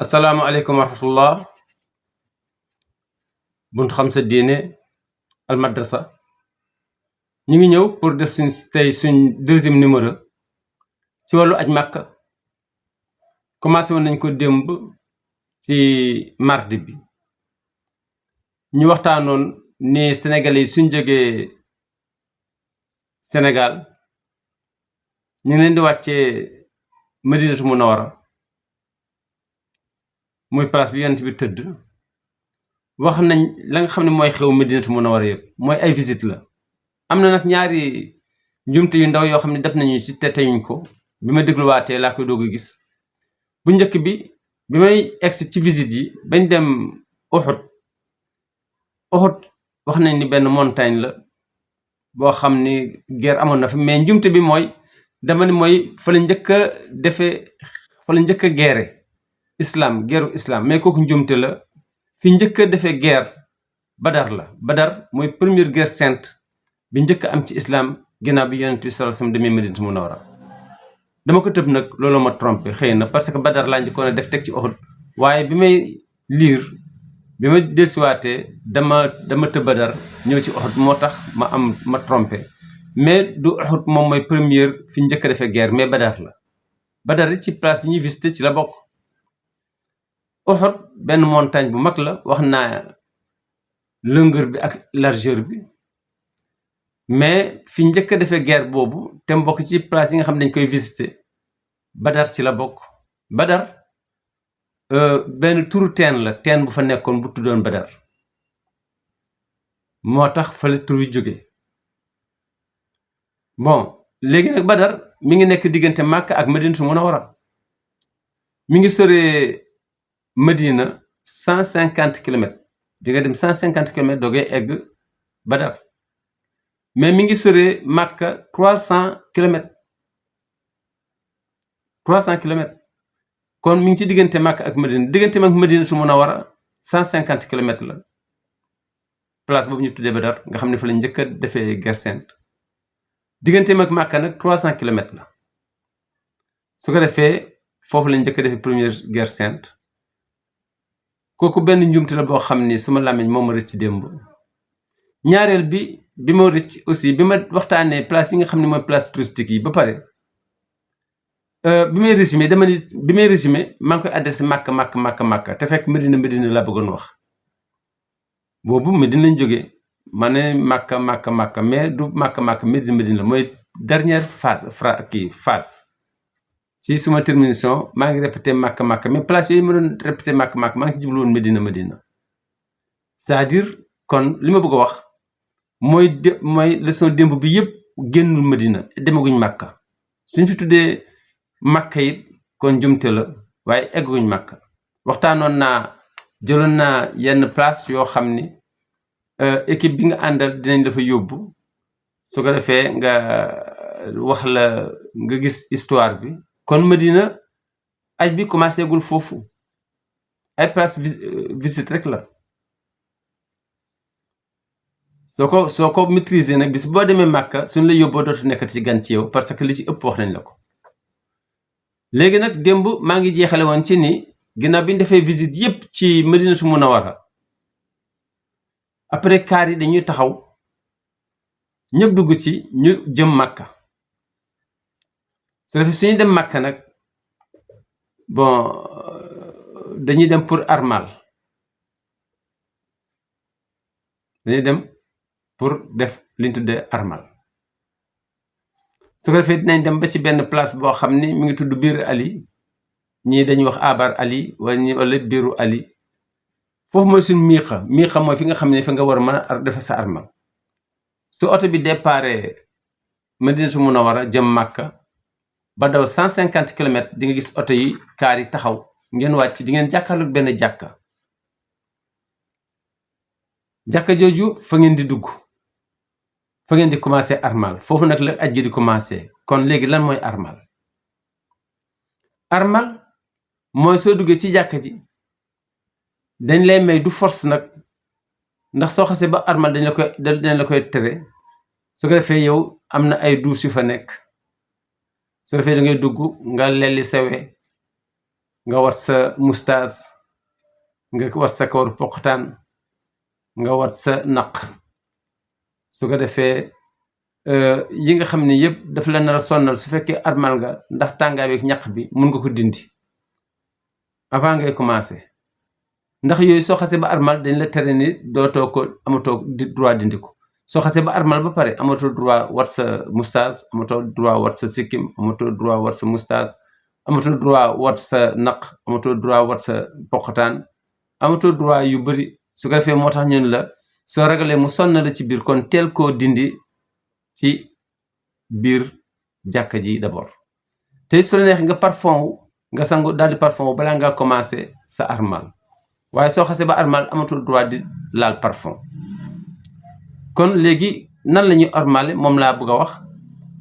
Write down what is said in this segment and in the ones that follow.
asalaamaaleykum wa rahmatullah buntu xam sa diine al madrasa ñu ngi ñëw pour def suñ deuxième numéro ci wàllu aj màkk. commencé woon nañ ko démb ci mardi bi ñu waxtaanoon ni sénégalais yi suñ jógee Sénégal ñu ngi leen di wàccee Madinatu Munawara muy place bi yonent bi tëdd. wax nañ la nga xam ne mooy xew Madinatu Munawara yëpp mooy ay visite la. am na nag ñaari njumte yu ndaw yoo xam ne def nañu ci te teyuñ ko bi ma dégluwaatee laa koy doog a gis. bu njëkk bi may egsi ci visite yi bañ dem Uhud wax nañ ni benn montagne la boo xam ni guerre amoon na fi, mais njumte bi mooy dama ni mooy fa la njëkk a guerre guerru islam, mais kooku njumte la. fi njëkk a defee guerre Badar la. Badar mooy première guerre sainte bi njëkk am ci islam ginnaaw bi yonent bi sallallahu alayhi wasallam demee Madinatu Munawwara. dama ko tëb nag loolu ma trompé xëy na parce que Badar laa njëkkoon a def teg ci Uhud, waaye bi may liir bi ma dellusiwaatee dama tëb Badar ñëw ci Uhud, moo tax ma trompé. mais du Uhud moom mooy première fi njëkk a defee guerre, mais Badar la. Badar yi ci place yi ñuy visité ci la bokk. Uhud benn montagne bu mag la, wax naa longueur bi ak largeur bi, mais fi njëkk a defee guerre boobu te mbokk ci place yi nga xam ne dañ koy visiter Badar ci la bokk. Badar benn turu teen la, teen bu fa nekkoon bu tuddoon Badar, moo tax fa la tur wi jóge. bon léegi nag Badar mi ngi nekk diggante Makka ak Madinatu Munawwara. mi ngi soree Madina 150 kilomètres, di nga dem 150 kilomètres doogay egg Badar. mais mi ngi soree Makka 300 kilomètres. 300 kilomètres kon mi ngi ci diggante Makka ak Madina. diggante ak Madinatu Munawwara 150 kilomètres la. place boobu ñu tuddee Badar nga xam ne fa la njëkk a defee guerre sainte. diggante ak Makka nag 300 kilomètres la. su ko defee foofu la njëkk a defee première guerre sainte. kooku benn njumte la boo xam ni suma làmmiñ moo ma rëcc ci démb. ñaareel bi ma rëcc aussi bi ma waxtaanee place yi nga xam ne mooy place touristique yi ba pare, bi may résumé maa ngi koy adressé Makka te fekk Medina laa bëggoon wax. boobu Medina lañ jógee ma ne Makka mais du Makka Medina la, mooy dernière phase ci suma termination maa ngi répété Makka mais place yooyu ma doon répété Makka maa ngi ci jublu woon Medina. c'est-à-dire kon li ma bëgg a wax mooy leçon démb bi yëpp génnul Medina, demaguñ Makka. suñ fi tuddee Makka it kon njumte la, waaye egguñ Makka. jëloon naa yenn place yoo xam ni équipe bi nga àndal dinañ dafa yóbbu, su ko defee nga wax la nga gis histoire bi. kon Medina aj bi commencé gul foofu, ay place visite rek la. soo ko maîtriser nag bis boo demee Makka suñ la yóbboo dootu nekkati ci gan ci yow, parce que li ci ëpp wax nañ la ko. léegi nag démb maa ngi jeexale woon ci ni ginnaaw bi ñu defee visite yépp ci Madinatu Munawwara, après kaar yi dañuy taxaw ñëpp dugg ci ñu jëm Makka. su defee suñu dem Makka nag dañuy dem pour armal, dañuy dem pour def liñ tuddee armal. su ko defee dinañ dem ba ci benn place boo xam ni mi ngi tudd Biir Ali, ñii dañuy wax Abar Ali wala Biiru Ali. foofu mooy suñ miixa mooy fi nga xam ne fi nga war a mën a defe sa armal. su oto bi déparé Madinatu Munawwara jëm Makka ba daw 150 kilomètres di nga gis oto yi kaar yi taxaw, ngeen wàcc di ngeen jàkkaarloog benn jàkka jooju fa ngeen di dugg, fa ngeen di commencé armal. foofu nag la aj gi di commencé. kon léegi lan mooy armal mooy soo duggee ci jàkka ji dañ lay may du force nag, ndax soo xasee ba armal dañ la koy tere. su ko defee yow am na ay douche yu fa nekk, su defee da ngay dugg nga lelli sawe nga wat sa moustache nga wat sa kawaru poqataan nga wat sa naq su ko defee yi nga xam ne yëpp dafa la nar a sonnal su fekkee armal nga ndax tàngaay bi ak ñaq bi mun nga ko dindi avant ngay commencer ndax yooyu soo xasee ba armal dañ la tere ni dootoo ko amatoo droit dindi ko soo xasee ba armal ba pare amatoo droit wat sa moustache amatoo droit wat sa sikkim amatoo droit wat sa moustache amatoo droit wat sa naq amatoo droit wat sa poqataan amatoo droit yu bari su ko defee moo tax ñun la soo ragalee mu sonn la ci biir kon teel koo dindi ci biir jàkka ji d'abord te su la neex nga parfum wu nga sangu daal di parfum wu balaa ngaa commencer sa armal waaye soo xasee ba armal amatul droit di laal parfum kon léegi nan la ñuy armale moom laa bëgg a wax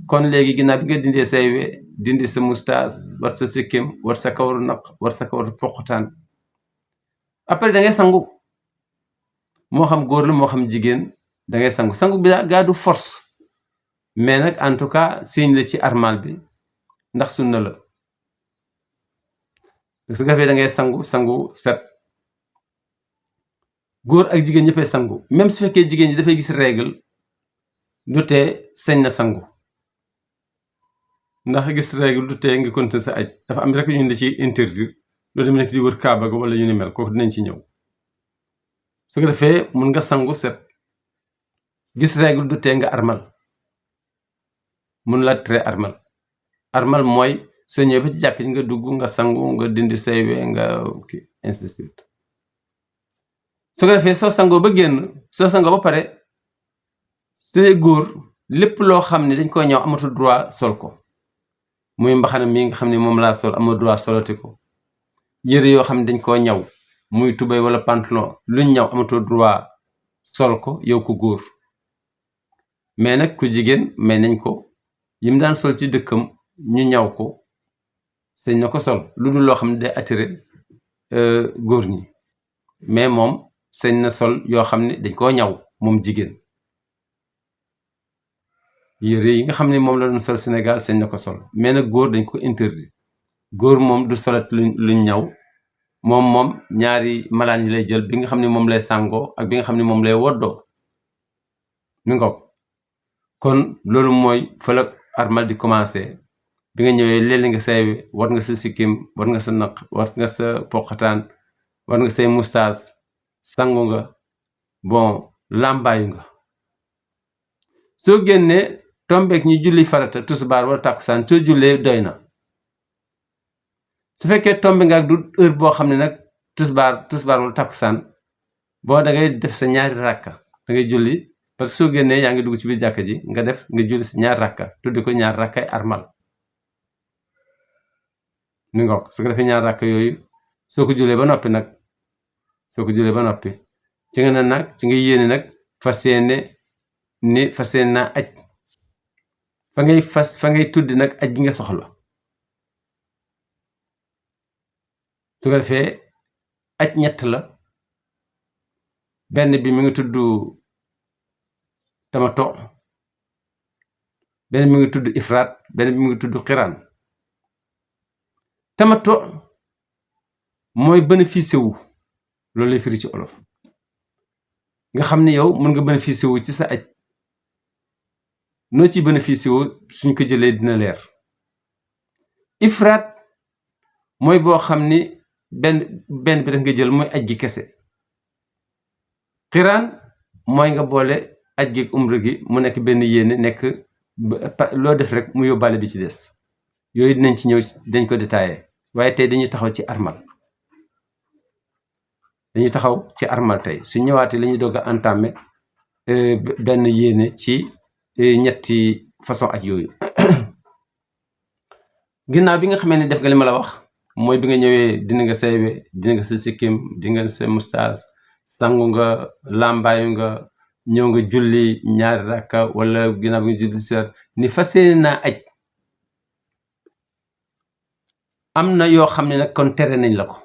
kon léegi ginnaaw bi nga dindee say we dindi sa moustache wat sa sikkim wat sa kawaru naq wat sa kawaru poqataan après da ngay sangu moo xam góor la moo xam jigéen da ngay sangu bi gaa du force mais nag en tout cas signe la ci armal bi ndax sunna la su ko defee da ngay sangu set góor ak jigéen ñëppay sangu même su fekkee jigéen ji dafay gis règle du tee sañ na sangu ndax gis règle du tee nga continuer sa aj dafa am rek ñu di ci interdire loolu dem nekk di wër kaaba ga wala yu ni mel kooku dinañ ci ñëw su ko defee mun nga sangu set gis règle du tee nga armal mun la tere armal mooy soo ñëwee ba ci jàkk ji nga dugg nga sangu nga dindi say we nga kii ainsi de suite su ko defee soo sangoo ba génn soo sangoo ba pare su dee góor lépp loo xam ne dañ ko ñëw amatul droit sol ko muy mbaxana mi nga xam ne moom laa sol amul droit solati ko yére yoo xam ne dañ koo ñaw muy tubéy wala pantalon luñ ñaw amatul droit sol ko yow ko góor mais nag ku jigéen may nañ ko yim daan sol ci dëkkam ñu ñaw ko sañ na ko sol lu dul loo xam ne day attirer góor ñi mais moom sañ na sol yoo xam ne dañ koo ñaw moom jigéen yére yi nga xam ne moom la doon sol Sénégal sañ na ko sol mais nag góor dañ ko interdit góor moom du solat luñ ñaw moom ñaari malaan yi lay jël bi nga xam ne moom lay sàngoo ak bi nga xam ne moom lay woddoo mi ngoog kon loolu mooy fa la armal di commencé bi nga ñëwee léeg nga say war nga sa sikkim war nga sa naq war nga sa poqataan war nga say moustache sangu nga bon làmbaayu nga soo génnee tombeek ñu julli farata tusbaar wala tàkkusaan soo jullee doy na su fekkee tombe nga ak du heure boo xam ne nag tusbaar wala tàkkusaan boo da ngay def sa ñaari rakka da ngay julli parce que soo génnee yaa ngi dugg ci biir jàkka ji nga julli sa ñaari rakka tuddi ko ñaar rakkay armal ni ngoog su ko defee ñaar rakka yooyu soo ko jullee ba noppi ci nga ne nag ci nga yéene nag fas yéene naa aj fa ngay tuddi nag aj gi nga soxla su ko defee aj ñett la benn bi mi ngi tudd tamato benn mi ngi tudd ifraat benn bi mi ngi tudd xiraan tamato mooy bénéficié wu loolu lay firi ci olof nga xam ne yow mën nga bénéficié wu ci sa aj noo ci bénéficié wu suñ ko jëlee dina leer ifraat mooy boo xam ni benn bi rek nga jël mooy aj gi kese xiraan mooy nga boole aj gi ak umra gi mu nekk benn yéene nekk loo def rek mu yóbbaale bi ci des yooyu dinañ ci ñëw dañ ko détaillé waaye tey dañuy taxaw ci armal tey su ñëwaatee la ñuy doog a entamé benn yéene ci ñetti façon aj yooyu ginnaaw bi nga xamee ne def nga li ma la wax mooy bi nga ñëwee dina nga saywe dina nga sa sikkim di nga sa moustache sangu nga làmbaayu nga ñëw nga julli ñaari rakka wala ginnaaw bi nga julli seet ni fas yéene naa aj am na yoo xam ne nag kon tere nañ la ko